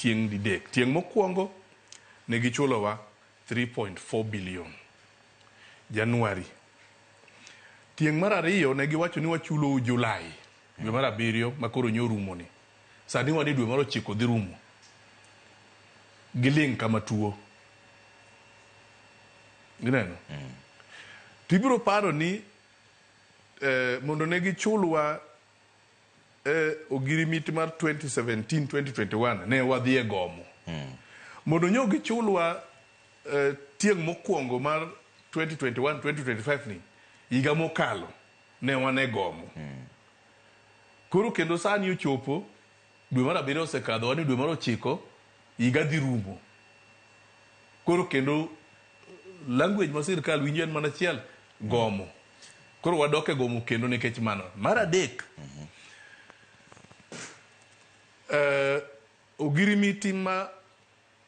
tieng' didek. Tieng' mokwongo ne gichulowa 3.4 billion January. Tieng' mar ariyo ne giwacho ni wachulou July, dwe mar abiriyo ma koro nyo rumoni. Sani wan e dwe mar ochiko dhi rumo. Giling' kama tuo. Gineno? To ibiro paro ni eh, mondo ne gichulwa eh, ogirimiti mar 2017-2021 ne wadhi e gomo. Mondo nyo gichulwa eh, tieng' mokwongo mar 2021-2025 ni higa mokalo ne wan e gomo. Koro kendo sani ochopo dwe mar abiriyo osekadho wan e dwe mar ochiko higa dhi rumo. Koro kendo language ma sirkal winjo en mana achiel gomo. Koro wadok e gomo kendo nikech mano. Mar adek, ogirimiti ma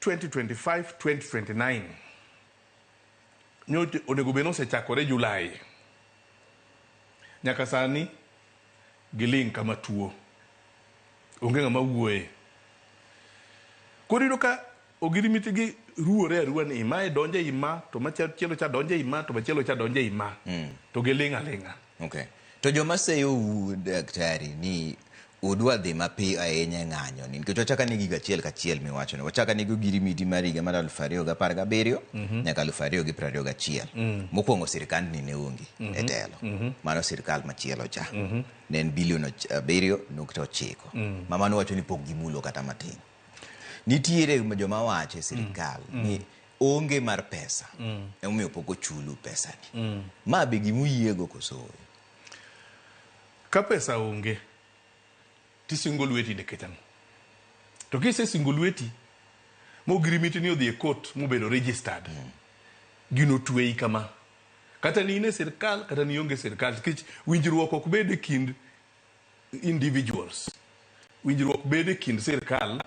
2025-2029 nyocha onego bed ni osechakore Julai. Nyaka sani giling' kama tuo. Onge ng'ama wuoye. Koro iyudo ka ogirimiti gi ruwore aruwa ni mae donjo ei ma to machielo cha donjo ei ma to machielo cha donjo ei ma. To giling' aling'a. Okay. To joma seyou daktari ni udwa dhi mapiyo ahinya e ng'anyo ni nikech wachak ane gigo achiel kachiel miwacho ni wachak ane gi ogirimiti mar higa mar 2017 nyaka 2021. Mokwongo sirkandni ne onge e telo. Mano sirkal machielo cha. Ne en bilion 7.9. Ma mano wacho ni pok gimulo kata matin. Nitiere joma wacho e sirkal ni onge mar pesa emomiyo pok ochulu pesani. Ma be gimuyiego koso ooyo? Ka pesa onge tisingo lweti nikech ang'o? To kisesingo lweti mogirimiti ni odhi e court mobedo registered, gino tweyi kama. Kata ni in e sirkal kata ni ionge e sirkal nikech winjruok ok bed e kind individuals. Winjruok bedo e kind sirkal.